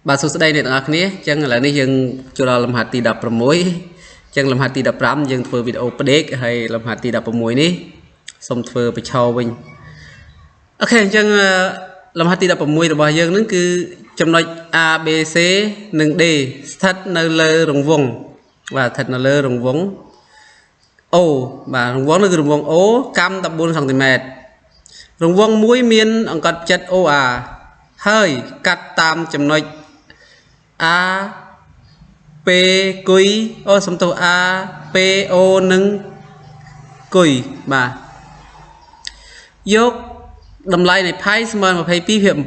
បាទសួស្តីអ្នកទាំងអស់គ្នាអញ្ចឹងឥឡូវនេះយើងចូលដល់លំហាត់ទី16អញ្ចឹងលំហាត់ទី15យើងធ្វើវីដេអូផ្ដេកហើយលំហាត់ទី16នេះសូមធ្វើបញ្ឈរវិញ OK អញ្ចឹងលំហាត់ទី16របស់យើងនឹងគឺចំណុច A B C និង D ស្ថិតនៅលើរង្វង់បាទស្ថិតនៅលើរង្វង់ O បាទរង្វង់នេះគឺរង្វង់ O កាំ14សង់ទីម៉ែត្ររង្វង់មួយមានអង្កត់ផ្ចិត OA ហើយកាត់តាមចំណុច A P Q អូសំទោស A P O និង Q បាទយកតម្លៃនៃផាយស្មើនឹង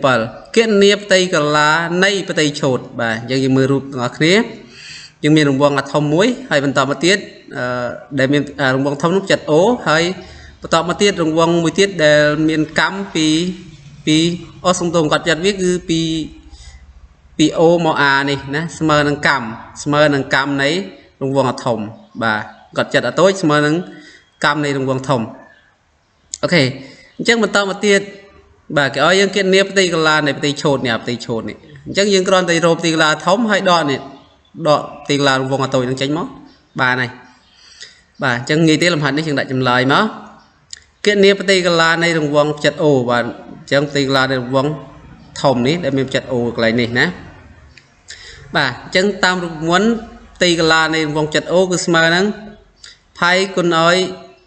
22.7គណនាផ្ទៃក្រឡានៃផ្ទៃឆូតបាទយើងយើងមើលរូបទាំងអស់គ្នាយើងមានរង្វង់អាធំមួយហើយបន្តមកទៀតអឺដែលមានរង្វង់ធំនោះផ្ចិត O ហើយបន្តមកទៀតរង្វង់មួយទៀតដែលមានកម្មពីពីអូសំទោសគាត់ចិត្តវាគឺពីពី O មក A នេះណាស្មើនឹងកម្មស្មើនឹងកម្មនៃរង្វង់អាធំបាទគាត់ចិត្តអាតូចស្មើនឹងកម្មនៃរង្វង់ធំOK អញ្ចឹងបន្តមកទៀតបាទគេឲ្យយើងគណនាផ្ទៃក្រឡានៃផ្ទៃឆូតនេះអាផ្ទៃឆូតនេះអញ្ចឹងយើងគ្រាន់តែរកផ្ទៃក្រឡាធំហើយដកនេះដកផ្ទៃក្រឡារង្វង់អាតូចនឹងចេញមកបានហើយបាទអញ្ចឹងងាយទេលំហាត់នេះយើងដាក់ចម្លើយមកគណនាផ្ទៃក្រឡានៃរង្វង់ផ្ចិត O បាទអញ្ចឹងផ្ទៃក្រឡានៃរង្វង់ធំនេះដែលមានផ្ចិត O កន្លែងនេះណាបាទអញ្ចឹងតាមរូបមន្តផ្ទៃក្រឡានៃរង្វង់ផ្ចិត O គឺស្មើនឹងផៃគុណឲ្យ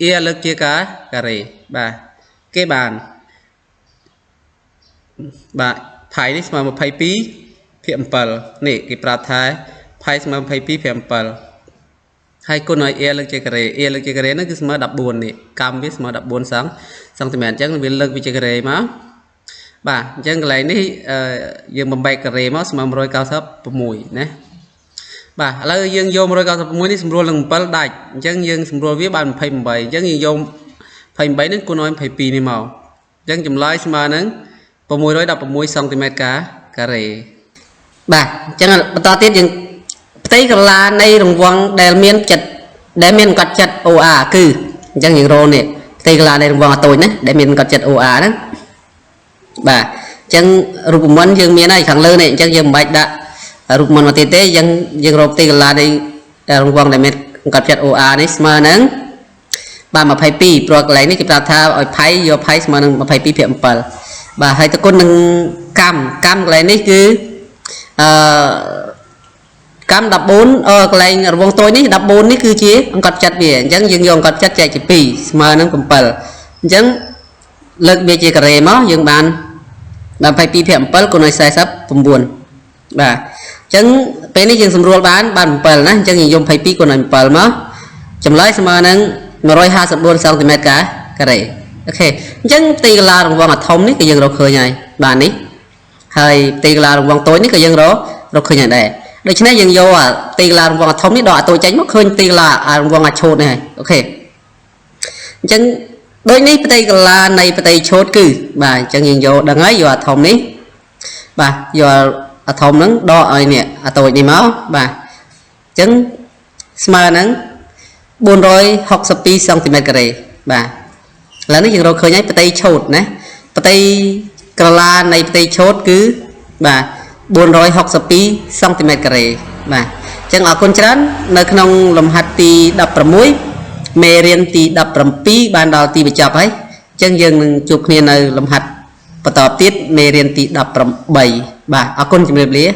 a លើកជាការ៉េបាទគេបានបាទផៃនេះស្មើ22ភាគ7នេះគេប្រាប់ថាផៃស្មើ22ភាគ7ហើយគុណឲ្យ a លើកជាការ៉េ a លើកជាការ៉េហ្នឹងគឺស្មើ14នេះកម្មវាស្មើ14សង់សង់ទីម៉ែត្រអញ្ចឹងវាលើកវាជាការ៉េមកបាទអញ្ចឹងកន្លែងនេះយើងបំបែកការ៉េមកស្មើ196ណាបាទឥឡូវយើងយក196នេះសម្រួលនឹង7ដាច់អញ្ចឹងយើងសម្រួលវាបាន28អញ្ចឹងយើងយក28ហ្នឹងគុណឲ្យ22នេះមកអញ្ចឹងចម្លើយស្មើនឹង616សង់ទីម៉ែត្រការ៉េ បាទអញ្ចឹងបន្តទៀតយើងផ្ទៃក្រឡានៃរង្វង់ដែលមានចិត្តដែលមានកត់ចិត្ត OA គឺអញ្ចឹងយើងរកនេះផ្ទៃក្រឡានៃរង្វង់អាតូចណាដែលមានកត់ចិត្ត OA ហ្នឹងបាទអញ្ចឹងរូបមន្តយើងមានហើយខាងលើនេះអញ្ចឹងយើងមិនបាច់ដាក់រូបមន្តមកទៀតទេយើងយើងរកផ្ទៃក្រឡានៃរង្វង់ដែលមានកត់ចិត្ត OA នេះស្មើនឹងបាទ22ព្រោះកន្លែងនេះគេប្រាប់ថាឲ្យផៃយកផៃស្មើនឹង22ភាគ7បាទហើយតគុណនឹងកម្មកន្លែងនេះគឺ អឺកម្ម14អឺកន្លែងរង្វង់តូចនេះ14នេះគឺជាអង្កត់ចិត្តវាអញ្ចឹងយើងយកអង្កត់ចិត្តចែកជា2ស្មើនឹង7អញ្ចឹងលើកវាជាការ៉េមកយើងបាន22ភាគ7គុណឲ្យ49បាទអញ្ចឹងពេលនេះយើងសម្រួលបានបាន7ណាអញ្ចឹងយើងយក22គុណឲ្យ7មកចម្លើយស្មើនឹង154សង់ទីម៉ែត្រការ៉េ OK អញ្ចឹងផ្ទៃក្រឡារង្វង់អាធំនេះក៏យើងរកឃើញហើយបាទនេះ ហើយផ្ទៃក្រឡារង្វង់តូចនេះក៏យើងរករកឃើញដែរដូច្នេះយើងយកអាផ្ទៃក្រឡារង្វង់អាធំនេះដកអាតូចចេញមកឃើញផ្ទៃក្រឡាអារង្វង់អាឆូតនេះហើយ OK អញ្ចឹងដូចនេះផ្ទៃក្រឡានៃផ្ទៃឆូតគឺបាទអញ្ចឹងយើងយកដឹងហើយយកអាធំនេះបាទយកអាធំហ្នឹងដកឲ្យនេះអាតូចនេះមកបាទអញ្ចឹងស្មើនឹង462សង់ទីម៉ែត្រការ៉េបាទឥឡូវនេះយើងរកឃើញហើយផ្ទៃឆូតណាផ្ទៃក្រឡានៃផ្ទៃឆូតគឺបាទ462សង់ទីម៉ែត្រការ៉េបាទអញ្ចឹងអរគុណច្រើននៅក្នុងលំហាត់ទី16មេរៀនទី17បានដល់ទីបញ្ចប់ហើយអញ្ចឹងយើងនឹងជួបគ្នានៅលំហាត់បន្តទៀតមេរៀនទី18បាទអរគុណជម្រាបលា។